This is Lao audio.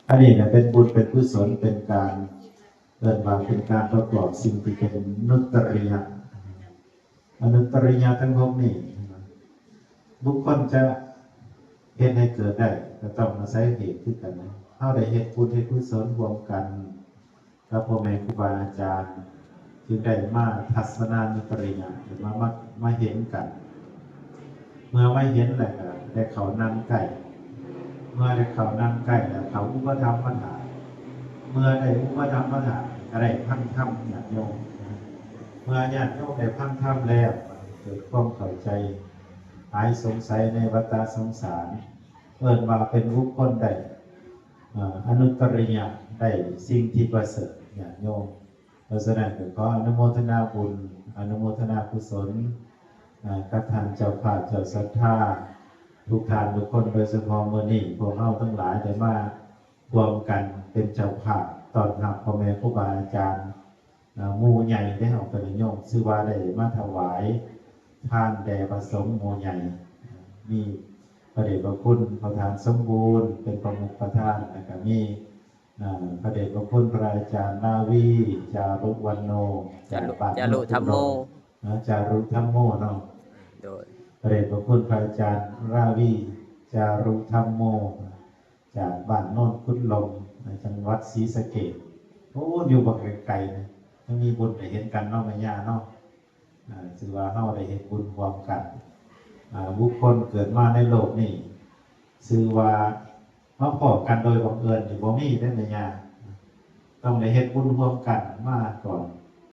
ອັນນີ້ນະເປັນບຸນເປັນກຸສົນ ເປັນການ ເອີ້ນວ່າເປັນການປະກອບສິ່ງທີ່ເປັນອະນຸດຕະລິຍະ. ອະນຸດຕະລິຍະທັງຫົກນີ້ ບຸກຄົນຈະເຮັດໃຫ້ເກີດໄດ້ ກໍຕ້ອງອາໄສເຫດຄືກັນ. ເຮົາໄດ້ເຮັດບຸນເຮັດກຸສົນຮ່ວມກັນກັບພໍ່ແມ່ຄູບາອາຈານ ຈຶ່ງໄດ້ມາທັດສະນານຸດຕະລິຍະ ມາ ມາ ມາເຫັນກັນ. ເມື່ອມາເຫັນແລ້ວກໍໄດ້ເຂົ້ານັ່ງໃກ້ ເມື່ອໄດ້ເຂົ້ານັ່ງໃກ້ແລ້ວ ເຂົ້າອຸປະຖຳປະຖານ ເມື່ອໄດ້ອຸປະຖຳປະຖານ ກໍໄດ້ຟັງທຳຍາດໂຍມ. ເມື່ອຍາດໂຍມໄດ້ຟັງທຳແລ້ວ ເກີດຄວາມເຂົ້າໃຈ ຫາຍສົງໄສໃນວັດຕະສົງສານ ເອີ້ນວ່າເປັນບຸກຄົນໄດ້ ອາ ອະນຸດຕະລິຍະ ໄດ້ສິ່ງທີ່ປະເສີດ ຍາດໂຍມ. ເພາະສະນັ້ນກໍຂໍອະນຸໂມທະນາບຸນ ອະນຸໂມທະນາກຸສົນ ອາ ກັບທ່ານເຈົ້າພາບເຈົ້າສັດທາທຸກທ່ານທຸກຄົນ. ໂດຍສະເພາະມື້ນີ້ພວກເຮົາທັງຫຼາຍໄດ້ມາຮ່ວມກັນເປັນເຈົ້າພາບຕ້ອນຮັບພໍ່ແມ່ຄູບາອາຈານ ອາ ໝູ່ໃຫຍ່ໄດ້ເອົາໄປນິຍົມ ຊື່ວ່າໄດ້ມາຖວາຍທານແດ່ພະສົງໝູ່ໃຫຍ່ ມີພະເດດພະຄຸນພະທ່ານສົມບູນເປັນປະມຸກປະທານ ແລ້ວກະມີ ອາ ພະເດດພະຄຸນພະອາຈານ ນາວີ ຈາລຸວັນໂນ ຈາລຸ ຈາລຸທຳໂມ ນະ ຈາລຸທຳໂມເນາະ ໂດຍ ພະເດດພະຄຸນພະອາຈານ ນາວີ ຈາລຸທຳໂມ ຈາກບ້ານໂນນຄຸດລົມ ໃນຈັງຫວັດສີສະເກດ. ໂອ້ ຢູ່ບັກໄກໆ ຍັງມີບຸນໄດ້ເຫັນກັນເນາະ ແມ່ຍ່າເນາະ. ອາ ຖືວ່າເຮົາໄດ້ເຮັດບຸນຮ່ວມກັນ. ອາ ບຸກຄົນເກີດມາໃນໂລກນີ້ ຊື່ວ່າມາພໍ້ກັນໂດຍບັງເອີນນີ້ບໍ່ມີເດ້ແມ່ຍ່າ ຕ້ອງໄດ້ເຮັດບຸນຮ່ວມກັນມາກ່ອນ